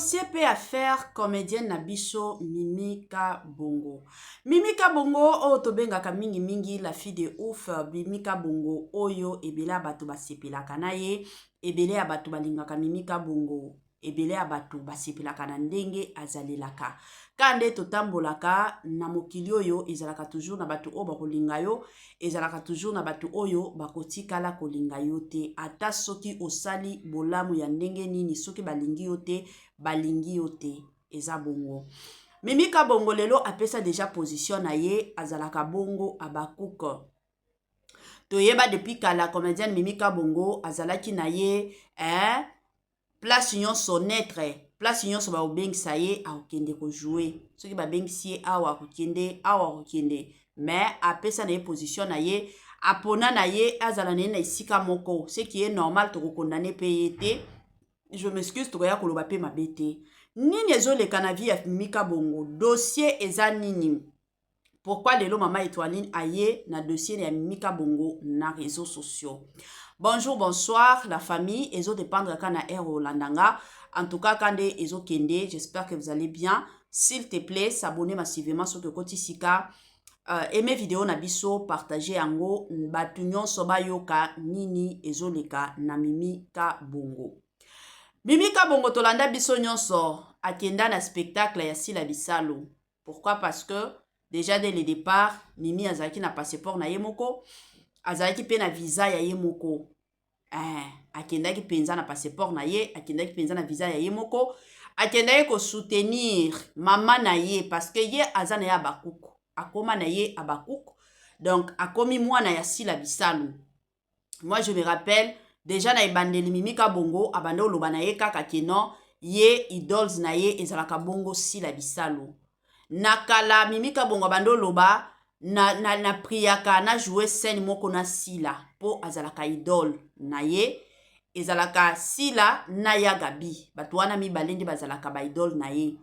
Dossier pe affaire comedienne na biso Mimi Kabongo. Mimi Kabongo oyo tobengaka mingi mingi la fille de ouf, Mimi Kabongo oyo ebele ya bato basepelaka na ye, ebele ya bato balingaka Mimi Kabongo, ebele ya bato basepelaka na ndenge azalelaka. Ka nde totambolaka na mokili oyo ezalaka toujours na bato oyo bakolinga yo, ezalaka toujours na bato oyo bakotikala kolinga yo te. Ata soki osali bolamu ya ndenge nini, soki balingi yo te, balingi yo te. Eza bongo. Mimi Kabongo lelo apesa deja position na ye, azalaka bongo Habakuk. Toyeba depuis kala comedienne Mimi Kabongo azalaki na ye eh, place nyonso neutre, place nyonso bakobengisa ye akokende kojouer. Soki babengisi ye awa akokende, awa akokende, mais apesa na ye position na ye, apona na ye azala na ye na esika moko, ce qui est normal. Tokokondane mpe ye te, je m'excuse, tokoya koloba mpe mabe te. Nini ezoleka na vie ya Mimi Kabongo? Dossier eza nini? Pourquoi lelo mama Etoiline aye na dossier ya Mimi Kabongo na réseaux sociaux? Bonjour, bonsoir la famille, ezodépendre kaka na heure olandanga. En tout cas, kande ezokende, j'espère que vous allez bien. S'il te plaît, s'abonner massivement soki okoti sika. Aime vidéo na biso, partage yango, bato nyonso bayoka nini ezoleka na Mimi Kabongo. Mimi Kabongo, tolanda biso nyonso, akenda na spectacle ya Sila Bisalo. Pourquoi? Parce que déjà dès le départ, Mimi azalaki na passeport na ye moko, azalaki mpe na visa ya ye moko. Akendaki mpenza na passeport na ye, akendaki mpenza na visa ya ye moko, akendaki kosoutenir mama na ye parce que ye aza na ye Abakuku, akóma na ye Abakuku, donc akomi mwana ya Sila Bisalu. Moi, je me rappelle déjà na ebandeli, Mimi Kabongo abanda oloba na ye kaka ke non, ye idoles na ye ezalaka bongo Sila Bisalu. Na kala, Mimi Kabongo abanda oloba na priaka na joue scène moko na Sila mpo azalaka idole na ye. Ezalaka Sila na ya Gabi, bato wana mibale nde bazalaka baidole na ye.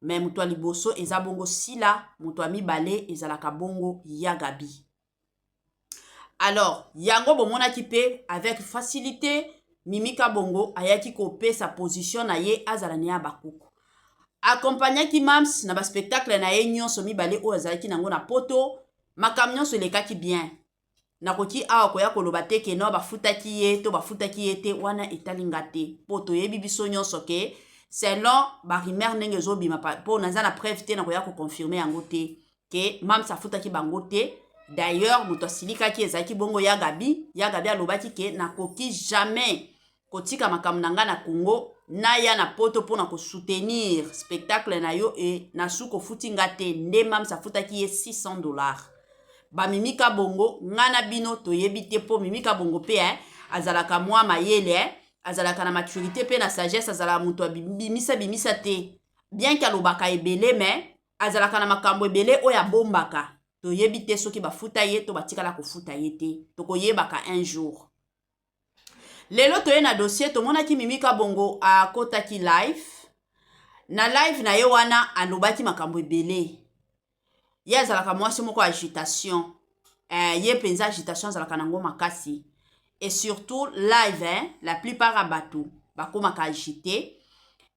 Me moto ya liboso eza bongo Sila, moto ya mibale ezalaka bongo ya Gabi. Alors yango bomonaki mpe avec facilité Mimi Kabongo ayaki kopesa position na ye, azala na ya bakuku, akompagnaki Mams na baspectacle na ye nyonso mibale oyo azalaki nango na Poto. Makambo nyonso elekaki bien. Nakoki awa koya koloba te ke no, bafutaki ye to bafutaki ye te, wana etali nga te, mpo toyebi biso nyonso ke selon barumeur ndenge ezobima, mpo naza na preuve te, nakoya koconfirmer yango te ke Mams afutaki bango te. D'ailleurs, moto asilikaki ezalaki bongo ya Gabi. Ya Gabi alobaki ke nakoki jamais kotika makambo na ngai na Congo, naya na Poto mpona kosoutenir spectacle na yo e na suki ofuti nga te. Nde Mams afutaki ye 600 $. Bamimi Kabongo, ngai na bino toyebi te, mpo Mimi Kabongo mpe azalaka mwa mayele, azalaka na maturité mpe na sagesse, azalaka moto abimisa bimisa te, bien ke alobaka ebele, mais azalaka na makambo ebele oyo abombaka. Toyebi te soki bafuta ye to batikala kofuta ye te, tokoyebaka un jour. Lelo toye na dossier. Tomonaki Mimi Kabongo akotaki live. Na live na ye wana, alobaki makambo ebele. Ye azalaka mwasi moko agitation, ye mpenza agitation azalaka nango makasi, et surtout live, hein, la plupart ya bato bakomaka agité.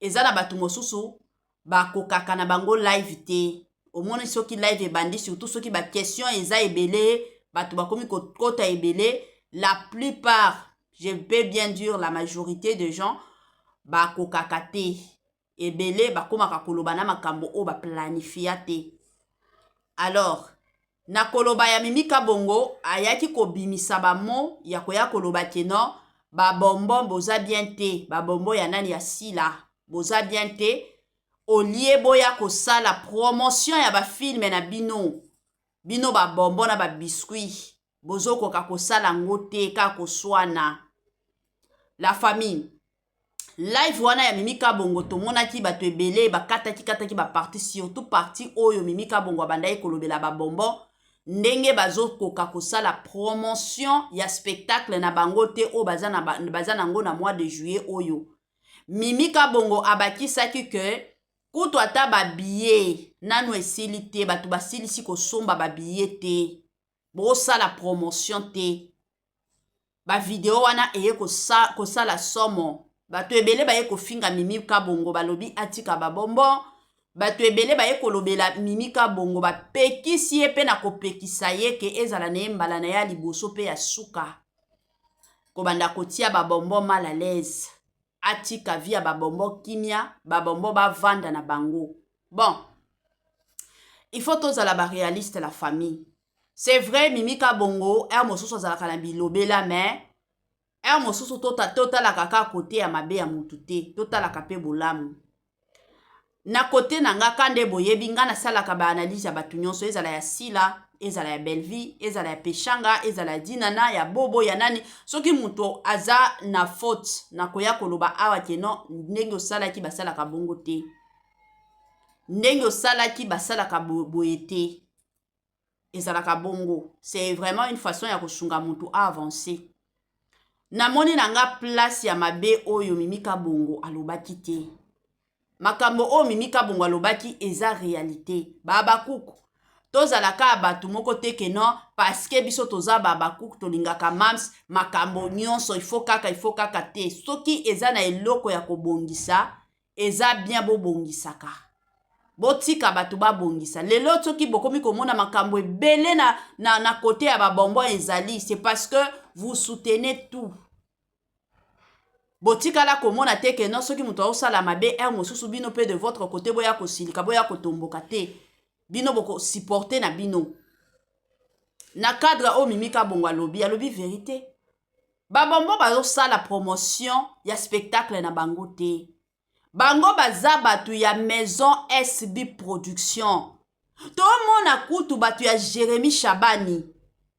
Eza na bato mosusu bakokaka na bango live te. Omoni soki live ebandi, surtout soki baquestion eza ebele, bato bakomi kokota ebele, la plupart, je peux bien dire la majorité de gens, bakokaka te. Ebele bakomaka koloba na makambo oyo baplanifia te. Alors na koloba ya Mimi Kabongo, ayaki kobimisa bamo ya koya koloba ke non, babonbon boza bien te, babonbon ya nani, ya Sila, boza bien te. Olie boya kosala promotion ya bafilm na bino, bino babonbon na babiscuit bozokoka kosala yango te, kaka koswana. La famille, live wana ya Mimi Kabongo, tomonaki bato ebele bakataki kataki bapartie, surtout partie oyo Mimi Kabongo abandaki kolobela babonbon ndenge bazokoka kosala promotion ya spectacle na bango te oyo baza nango na mois de juillet oyo. Mimi Kabongo abakisaki ke kutu ata babillet nanu esili te, bato basilisi kosomba babillet te, bosala promotion te. Bavideo wana eye kosala somo. Bato ebele baye kofinga Mimi Kabongo, balobi atika babonbon. Bato ebele baye kolobela Mimi Kabongo, bapekisi ye mpe na kopekisa ye ke ezala na ye mbala na ye ya liboso mpe ya suka kobanda kotia babonbon mal à l'aise. Atika vie ya babonbon kimia, babonbon bavanda na bango. Bon, il faut tozala baréaliste, la famille. C'est vrai, Mimi Kabongo heure mosusu azalaka na bilobela, mais heure mosusu totalaka kaka côté ya mabe ya motu te, totalaka mpe bolamu. Na côté na nga ka nde boyebi nga nasalaka baanalyse ya bato nyonso, ezala ya Sila, ezala ya Bellevie, ezala ya Peshanga, ezala ya Dinana, ya Bobo, ya nani. Soki moto aza na faute, nakoya koloba awa ke non, ndenge osalaki basalaka bongo te, ndenge osalaki basalaka boye te, ezalaka bongo. C'est vraiment une façon ya kosunga motu aavance. Namoni na nga place ya mabe oyo Mimi Kabongo alobaki te. Makambo oyo Mimi Kabongo alobaki eza réalité. Babakuku, tozala kaka bato moko te ke non, parce que biso toza babakuku, tolingaka mams, makambo nyonso ifo kaka, ifo kaka te. Soki eza na eloko ya kobongisa, eza bien bobongisaka, botika bato babongisa. Lelo soki bokomi komona makambo ebele na côté ya babonbon, ezali c'est parce que vous soutenez tout. Botikala komona te ke non, soki moto aosala mabe, heure mosusu bino mpe de votre côté boya kosilika, boya kotomboka te. Bino bokosupporte na bino. Na cadre oyo Mimi Kabongo alobi, alobi vérité. Babonbon bazosala promotion ya spectacle na bango te. Bango baza bato ya maison SB Production. Tomona kutu bato ya Jérémi Shabani,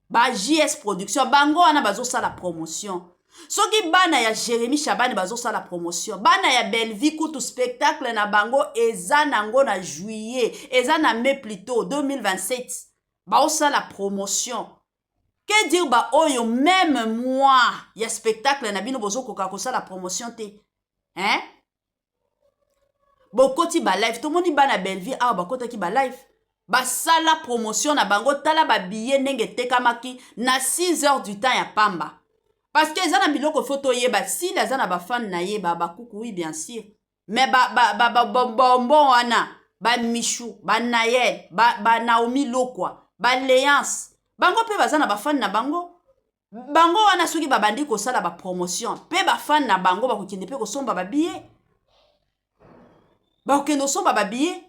ba JS Production, bango wana bazosala promotion. Soki bana ya Jérémi Shabani bazosala promotion, bana ya Bellevie kutu spectacle na bango eza nango na juillet, eza na mai plutôt 2027, baosala promotion. Que dire baoyo même mois ya spectacle na bino bozokoka kosala promotion te, hein? Bokoti balive, tomoni bana Bellevie awa bakotaki balive, basala promotion na bango. Tala babillet ndenge etekamaki na 6 heures du temps ya pamba. Parce que eza na biloko faut toyeba. Sila aza na bafane na ye, bakuku, oui, bien sûr, mais babonbon wana, bamishu, banayel, banaomi lokwa, baléance, bango mpe baza na bafane na bango. Bango wana soki babandi kosala bapromotion mpe, bafane na bango bakokende mpe kosomba babillet, bakokende kosomba babillet.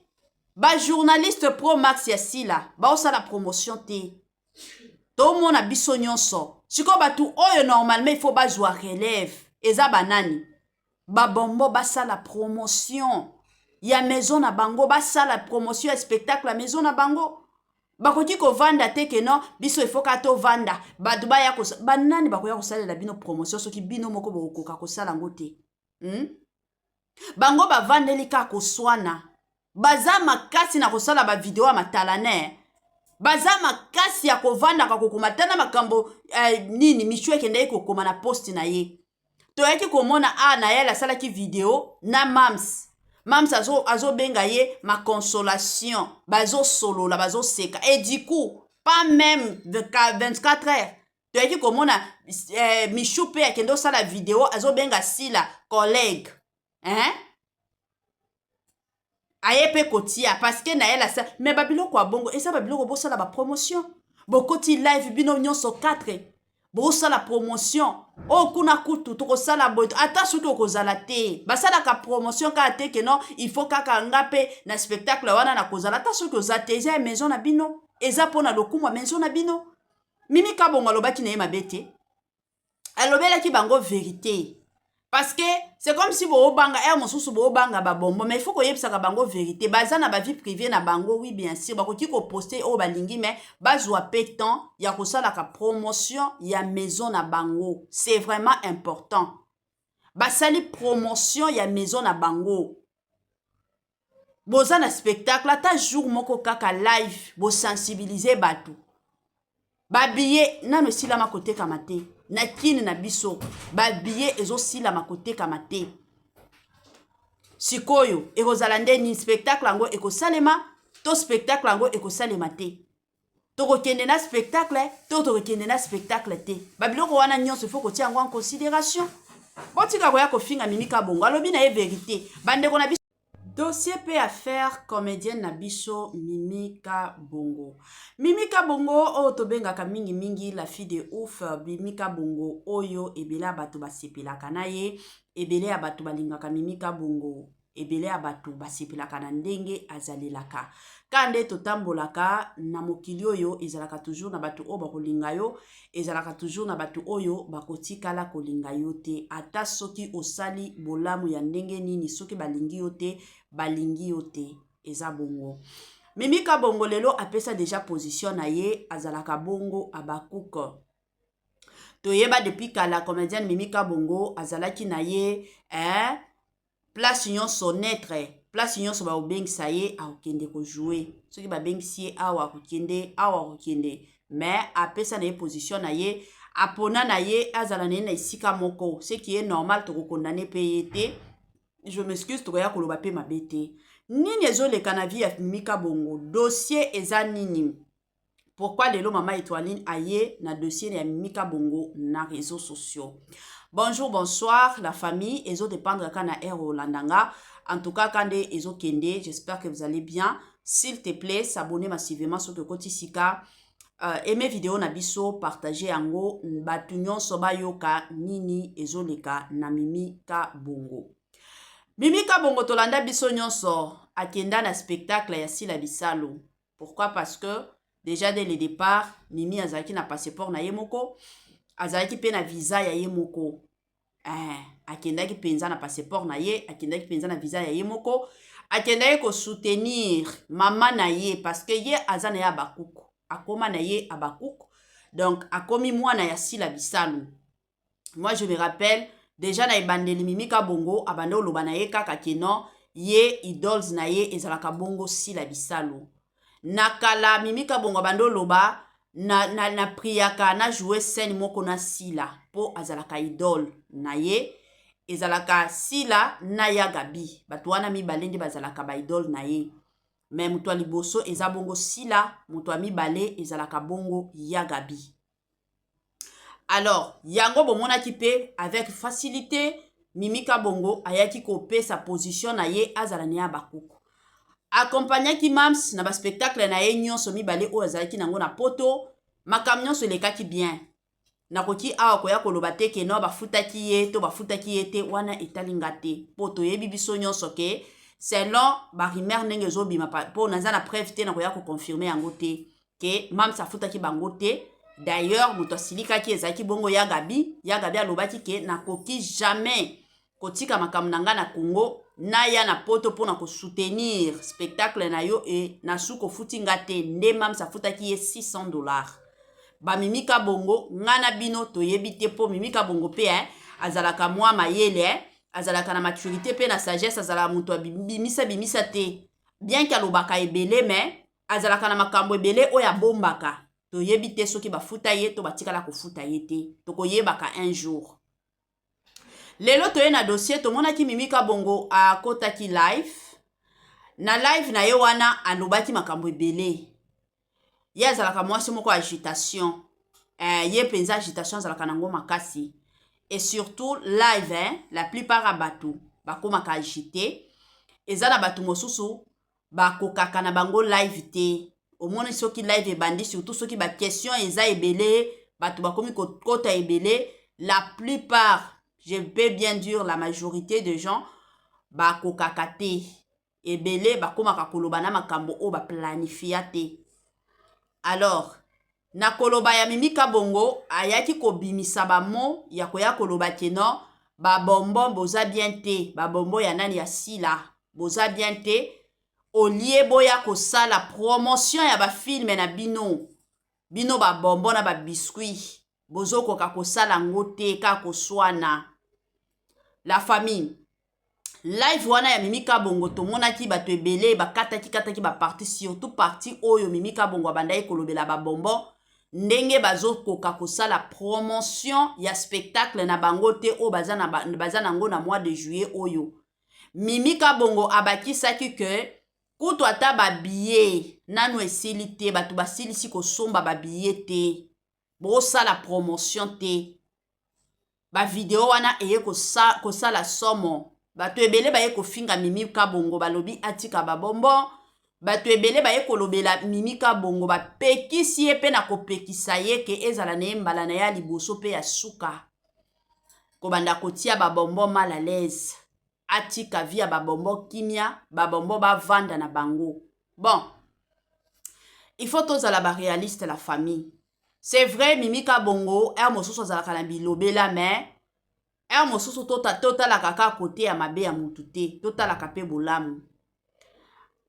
Bajournaliste pro max ya Sila baosala promotion te, tomona biso nyonso. Sikoyo bato oyo normalement il faut bazwa relève eza banani? Babombo basala promotion ya maison na bango, basala promotion ya spectacle ya maison na bango. Bakoki kovanda te ke non, biso efoka tovanda, bato baya. Banani bakoya kosalela bino promotion soki bino moko bokokoka kosala yango te? Bango bavandeli kaka koswana. Baza makasi na kosala bavideo ya matalane, baza makasi ya kovandaka kokoma. Tana makambo nini Michu ekendaki kokoma na poste na ye. Toyaki komona a na ye asalaki video na mams. Mams azobenga azo ye ma consolation, bazosolola, bazoseka. Et du coup, pas même 24 heures, toyaki komona Michu mpe akende osala video, azobenga Sila collègue, hein? Aye mpe kotia parce que na ye la. Mais babiloko ya bongo eza babiloko bosala bapromotion. Bokoti live bino nyonso 4, bosala promotion oyo kuna kutu tokosala boye. Ata soki okozala te, basalaka promotion kaka te ke non, il faut kaka nga mpe na spectacle wana nakozala. Ata soki oza te, eza ya maison na bino, eza mpona lokumu ya maison na bino. Mimi Kabongo alobaki na ye mabe te, alobelaki bango vérité, parce que c'est comme si boobanga heure mosusu, boobanga babombo. Mais il faut koyebisaka bango vérité. Baza na bavie privée na bango, oui, bien sûr, bakoki koposte oyo balingi, mais bazwa mpe temps ya kosalaka promotion ya maison na bango. C'est vraiment important basali promotion ya maison na bango. Boza na spectacle, ata jour moko kaka live, bosensibilize bato. Babillet nano esilama kotekama te na kini na biso, babillet ezosilama kotekama te. Sikoyo ekozala nde nini? Spectacle yango ekosalema to spectacle yango ekosalema te? Tokokende na spectacle to tokokende na spectacle te? Babiloko wana nyonso ifo kotia yango en considération. Botika koya kofinga Mimi Kabongo, alobi na ye verite. Bandeko na biso, dossier pe affaire comédienne na biso Mimi Kabongo. Mimi Kabongo oyo tobengaka mingimingi la fille de ouf, Mimi Kabongo oyo ebele ya bato basepelaka na ye, ebele ya bato balingaka Mimi Kabongo, ebele ya bato basepelaka na ndenge azalelaka. Ka nde totambolaka na mokili oyo, ezalaka toujours na bato oyo bakolinga yo, ezalaka toujours na bato oyo bakotikala kolinga yo te. Ata soki osali bolamu ya ndenge nini, soki balingi yo te, balingi yo te. Eza bongo. Mimi Kabongo lelo apesa deja position na ye, azalaka bongo Abakuku. Toyeba depuis kala comédienne Mimi Kabongo azalaki na ye place nyonso neutre, place nyonso baobengisa ye akokende kojouer. Soki babengisi ye awa, akokende awa, akokende. Mais apesa na ye position na ye, apona na ye azala na ye na esika moko, ce qui est normal. Tokokondane mpe ye te, je m'excuse, tokoya koloba mpe mabe te. Nini ezoleka na vie ya Mimi Kabongo? Dossier eza nini? Pourquoi lelo mama Etoiline aye na dossier ya Mimi Kabongo na réseaux sociaux? Bonjour, bonsoir la famille, ezodépendre kaka na heure olanda nga. En tout cas, kande ezokende, j'espère que vous allez bien. S'il te plaît, s'abonner massivement soki okoti sika, aime vidéo na biso, partage yango, bato nyonso bayoka nini ezoleka na Mimi Kabongo. Mimi Kabongo, tolanda biso nyonso, akenda na spectacle ya Sila Bisalo. Pourquoi? Parce que déjà dès le départ, Mimi azalaki na passeport na ye moko, azalaki mpe na visa ya ye moko. Akendaki mpenza na passeport na ye, akendaki mpenza na visa ya ye moko, akendaki kosoutenir mama na ye, parce que ye aza na ye Abakuku, akóma na ye Abakuku, donc akomi mwana ya Sila Bisalu. Moi, je me rappelle déjà na ebandeli, Mimi Kabongo abanda oloba na ye kaka ke non, ye idoles na ye ezalaka bongo Sila Bisalu. Na kala, Mimi Kabongo abanda oloba na priaka na joue scène moko na Sila, mpo azalaka idole na ye, ezalaka Sila na ya Gabi. Bato wana mibale nde bazalaka baidole na ye. Me moto ya liboso eza bongo Sila, moto ya mibale ezalaka bongo ya Gabi. Alors yango bomonaki mpe avec facilité Mimi Kabongo ayaki kopesa position na ye, azala na ye Abakuku. Akompagnaki Mams na baspectacle na ye nyonso mibale oyo azalaki nango na Poto. Makambo nyonso elekaki bien. Nakoki awa koya koloba te ke no, bafutaki ye to bafutaki ye te, wana etali nga te, mpo toyebi biso nyonso ke selon barumeur ndenge ezobima, mpo naza na preuve te, nakoya koconfirmer yango te ke Mams afutaki bango te. D'ailleurs, moto asilikaki ezalaki bongo ya Gabi. Ya Gabi alobaki ke nakoki jamais kotika makambo na ngai na Congo, naya na Poto mpona kosoutenir spectacle na yo e na suki ofuti nga te. Nde Mams afutaki ye 600 $. Bamimi Kabongo, ngai na bino toyebi te, mpo Mimi Kabongo mpe azalaka mwa mayele, azalaka na maturité mpe na sagesse, azalaka moto abimisa bimisa te. Bien ke alobaka ebele, mais azalaka na makambo ebele oyo abombaka. Toyebi te soki bafuta ye to batikala kofuta ye te, tokoyebaka un jour. Lelo toye na dossier. Tomonaki Mimi Kabongo akotaki live. Na live na ye wana, alobaki makambo ebele. Ye azalaka mwasi moko agitation, ye mpenza agitation azalaka nango makasi, et surtout live, hein, la plupart ya bato bakomaka agité. Eza na bato mosusu bakokaka na bango live te. Omoni soki live ebandi, surtout soki baquestion eza ebele, bato bakomi kokota ebele, la plupart, je peux bien dire la majorité de gens, bakokaka te. Ebele bakomaka koloba na makambo oyo baplanifia te. Alors na koloba ya Mimi Kabongo, ayaki kobimisa bamo ya koya koloba ke non, babonbon boza bien te, babonbon ya nani, ya Sila, boza bien te. Olie boya kosala promotion ya bafilm na bino, bino babonbon na babiscuit bozokoka kosala yango te, kaka koswana. La famille, live wana ya Mimi Kabongo, tomonaki bato ebele bakataki kataki bapartie, surtout partie oyo Mimi Kabongo abandaki kolobela babonbon, ndenge bazokoka kosala promotion ya spectacle na bango te oyo baza nango na mois de juillet oyo. Mimi Kabongo abakisaki ke kutu ata babillet nanu esili te, bato basilisi kosomba babillet te, bosala promotion te. Bavideo wana eye kosala somo. Bato ebele baye kofinga Mimi Kabongo, balobi atika babonbon. Bato ebele baye kolobela Mimi Kabongo, bapekisi ye mpe na kopekisa ye ke ezala na ye mbala na ye ya liboso mpe ya suka kobanda kotia babonbon mal à l'aise. Atika vie ya babonbon kimia, babonbon bavanda na bango. Bon, il faut tozala baréaliste, la famille. C'est vrai, Mimi Kabongo heure mosusu azalaka na bilobela, mais heure mosusu totalaka kaka côté ya mabe ya motu te, totalaka mpe bolamu.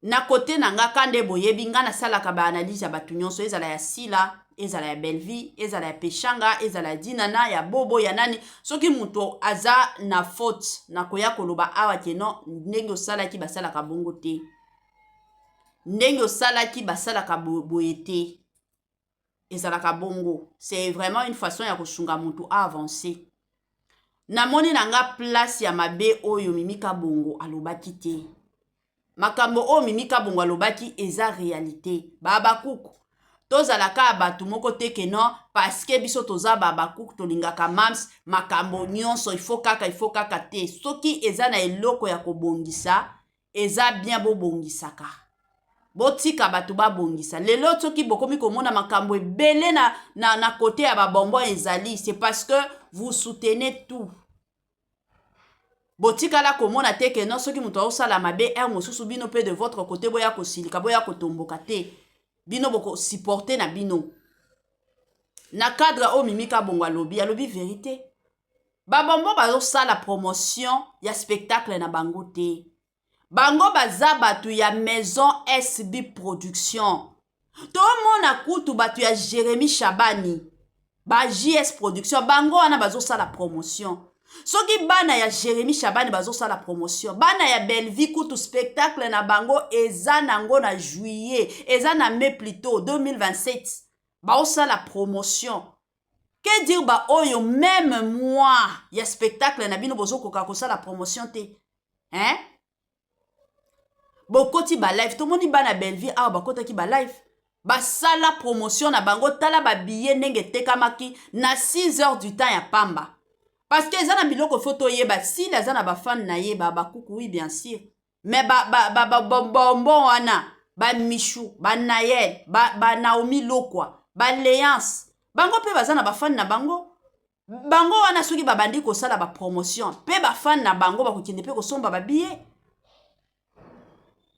Na côté na nga, ka nde boyebi nga nasalaka baanalyse ya bato nyonso, ezala ya Sila, ezala ya Bellevie, ezala ya Peshanga, ezala ya Dinana, ya Bobo, ya nani. Soki moto aza na faute, nakoya koloba awa ke non, ndenge osalaki basalaka bongo te, ndenge osalaki basalaka boye te, ezalaka bongo. C'est vraiment une façon ya kosunga motu aavance. Namoni na nga place ya mabe oyo Mimi Kabongo alobaki te. Makambo oyo Mimi Kabongo alobaki eza réalité. Babakuku, tozala kaka bato moko te ke non, parce que biso toza babakuku, tolingaka mams, makambo nyonso ifo kaka, ifo kaka te. Soki eza na eloko ya kobongisa, eza bien bobongisaka, botika bato babongisa. Lelo soki bokomi komona makambo ebele na côté ya babonbon ezali, c'est parce que vous soutenez tout. Botikala komona te ke non, soki moto aosala mabe, heure mosusu bino mpe de votre côté boya kosilika, boya kotomboka te. Bino bokosupporte na bino. Na cadre oyo Mimi Kabongo alobi, alobi vérité. Babonbon bazosala promotion ya spectacle na bango te. Bango baza bato ya maison SB Production. Tomona kutu bato ya Jérémi Shabani, ba JS Production, bango wana bazosala promotion. Soki bana ya Jérémi Shabani bazosala promotion, bana ya Bellevie kutu spectacle na bango eza nango na juillet, eza na mai plutôt 2027, baosala promotion. Que dire baoyo même mois ya spectacle na bino bozokoka kosala promotion te, hein? Bokoti balive, tomoni bana Bellevie awa bakotaki balive, basala promotion na bango. Tala babillet ndenge etekamaki na 6 heures du temps ya pamba. Parce que eza na biloko faut toyeba. Sile aza na bafane na ye, bakuku, oui, bien sûr, mais babonbon wana, bamishu, banayel, banaomi lokwa, baléance, bango mpe baza na bafane na bango. Bango wana soki babandi kosala bapromotion mpe, bafane na bango bakokende mpe kosomba babillet,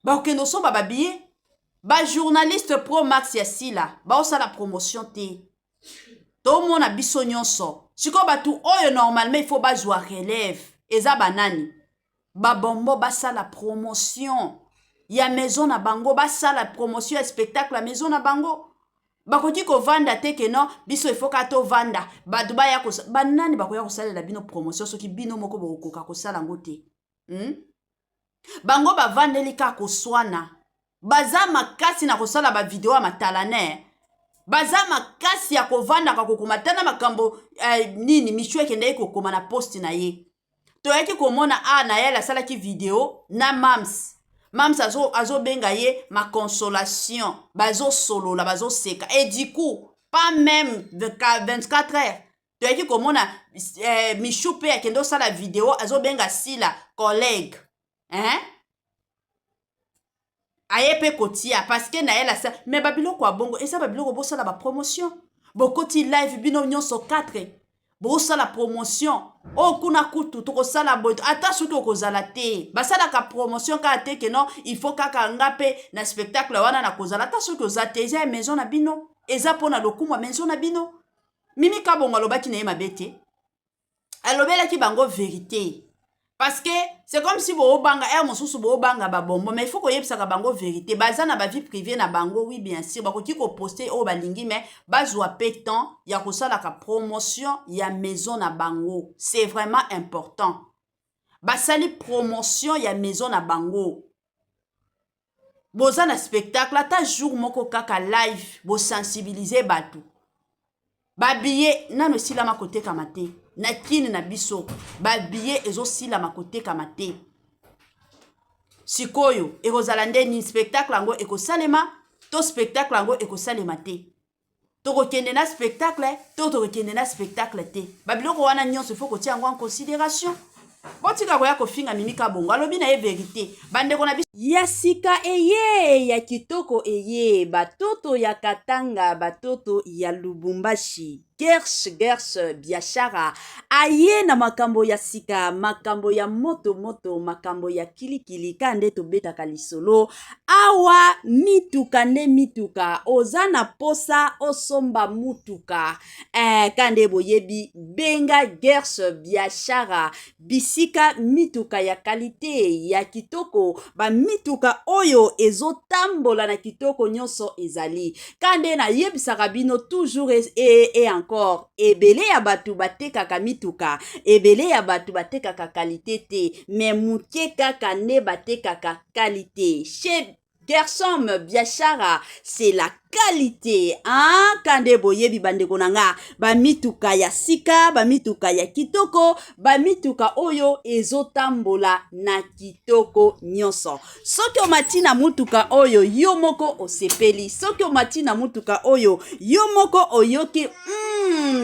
bakokende kosomba babillet. Bajournaliste pro max ya Sila baosala promotion te, tomona biso nyonso. Sikoyo bato oyo normalement il faut bazwa relève eza banani? Babombo basala promotion ya maison na bango, basala promotion ya spectacle ya maison na bango. Bakoki kovanda te ke non, biso efoka tovanda, bato baya. Banani bakoya kosalela bino promotion soki bino moko bokokoka kosala yango te? Bango bavandeli kaka koswana. Baza makasi na kosala bavideo ya matalane, baza makasi ya kovandaka kokoma. Tana makambo nini Michu ekendaki kokoma na poste na ye. Toyaki komona a na ye asalaki video na mams. Mams azobenga azo ye ma consolation, bazosolola, bazoseka. Et du coup, pas même 24 heures, toyaki komona Michu mpe akende osala video, azobenga Sila collègue, hein? Aye mpe kotia parce que na ye la. Mais babiloko ya bongo eza babiloko bosala bapromotion. Bokoti live bino nyonso 4, bosala promotion oyo kuna kutu tokosala boye. Ata soki okozala te, basalaka promotion kaka te ke non, il faut kaka nga mpe na spectacle wana nakozala. Ata soki oza te, eza ya maison na bino, eza mpona lokumu ya maison na bino. Mimi Kabongo alobaki na ye mabe te, alobelaki bango vérité, parce que c'est comme si boobanga heure mosusu, boobanga babombo. Mais il faut koyebisaka bango vérité. Baza na bavie privée na bango, oui, bien sûr, bakoki koposte oyo balingi, mais bazwa mpe temps ya kosalaka promotion ya maison na bango. C'est vraiment important basali promotion ya maison na bango. Boza na spectacle, ata jour moko kaka live, bosensibilize bato. Babillet nano esilama kotekama te na kini na biso, babillet ezosilama kotekama te. Sikoyo ekozala nde nini? Spectacle yango ekosalema to spectacle yango ekosalema te? Tokokende na spectacle to tokokende na spectacle te? Babiloko wana nyonso ifo kotia yango en considération. Botika koya kofinga Mimi Kabongo, alobi na ye verité. Bandeko na biso ya sika eye ya kitoko eye, batoto ya Katanga, batoto ya Lubumbashi, Gersh Gersh Biashara aye na makambo ya sika, makambo ya moto moto, makambo ya kilikili. Ka nde tobetaka lisolo awa, mituka nde mituka. Oza na posa osomba mutuka, ka nde boyebi, benga Gersh Biashara, bisika mituka ya qualité ya kitoko, bamituka oyo ezotambola na kitoko nyonso ezali. Ka nde nayebisaka bino toujours et encore, ebele ya bato batekaka mituka, ebele ya bato batekaka qualité te, mais moke kaka nde batekaka qualité. Chez Gersom Biashara, c'est la qualité, hein? Kande boyebi, bandeko na nga, bamituka ya sika, bamituka ya kitoko, bamituka oyo ezotambola na kitoko nyonso. Soki omati na mutuka oyo, yo moko osepeli. Soki omati na mutuka oyo, yo moko oyoki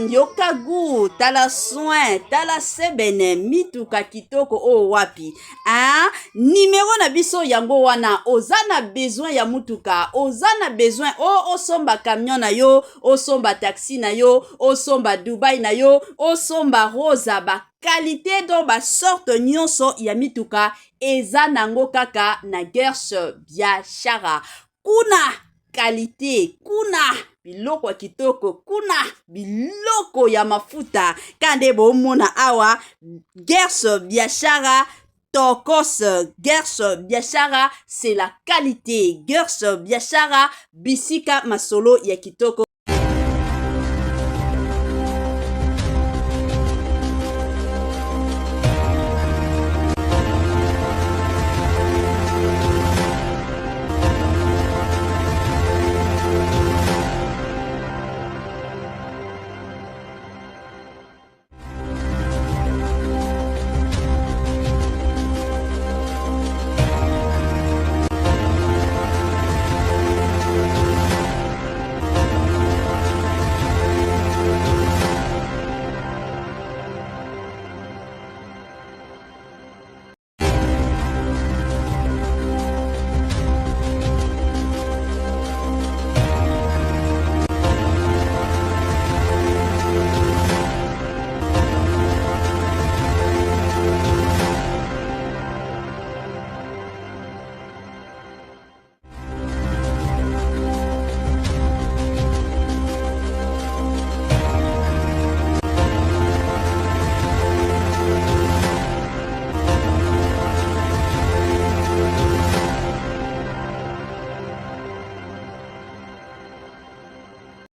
yoka gu, tala soin, tala sebene, mituka kitoko oyo wapi, hein? Nimero na biso yango wana. Oza na besoin ya mutuka, oza na besoin o osomba camion na yo, osomba taxi na yo, osomba Dubai na yo, osomba Rosa, baqualité, donc basorte nyonso ya mituka eza nango kaka na Gersh Biashara. Kuna qualité, kuna biloko ya kitoko, kuna biloko ya mafuta. Ka nde bomona awa, Gersh Biashara tokos. Gersh Biashara, c'est la qualité. Gersh Biashara, bisika masolo ya kitoko.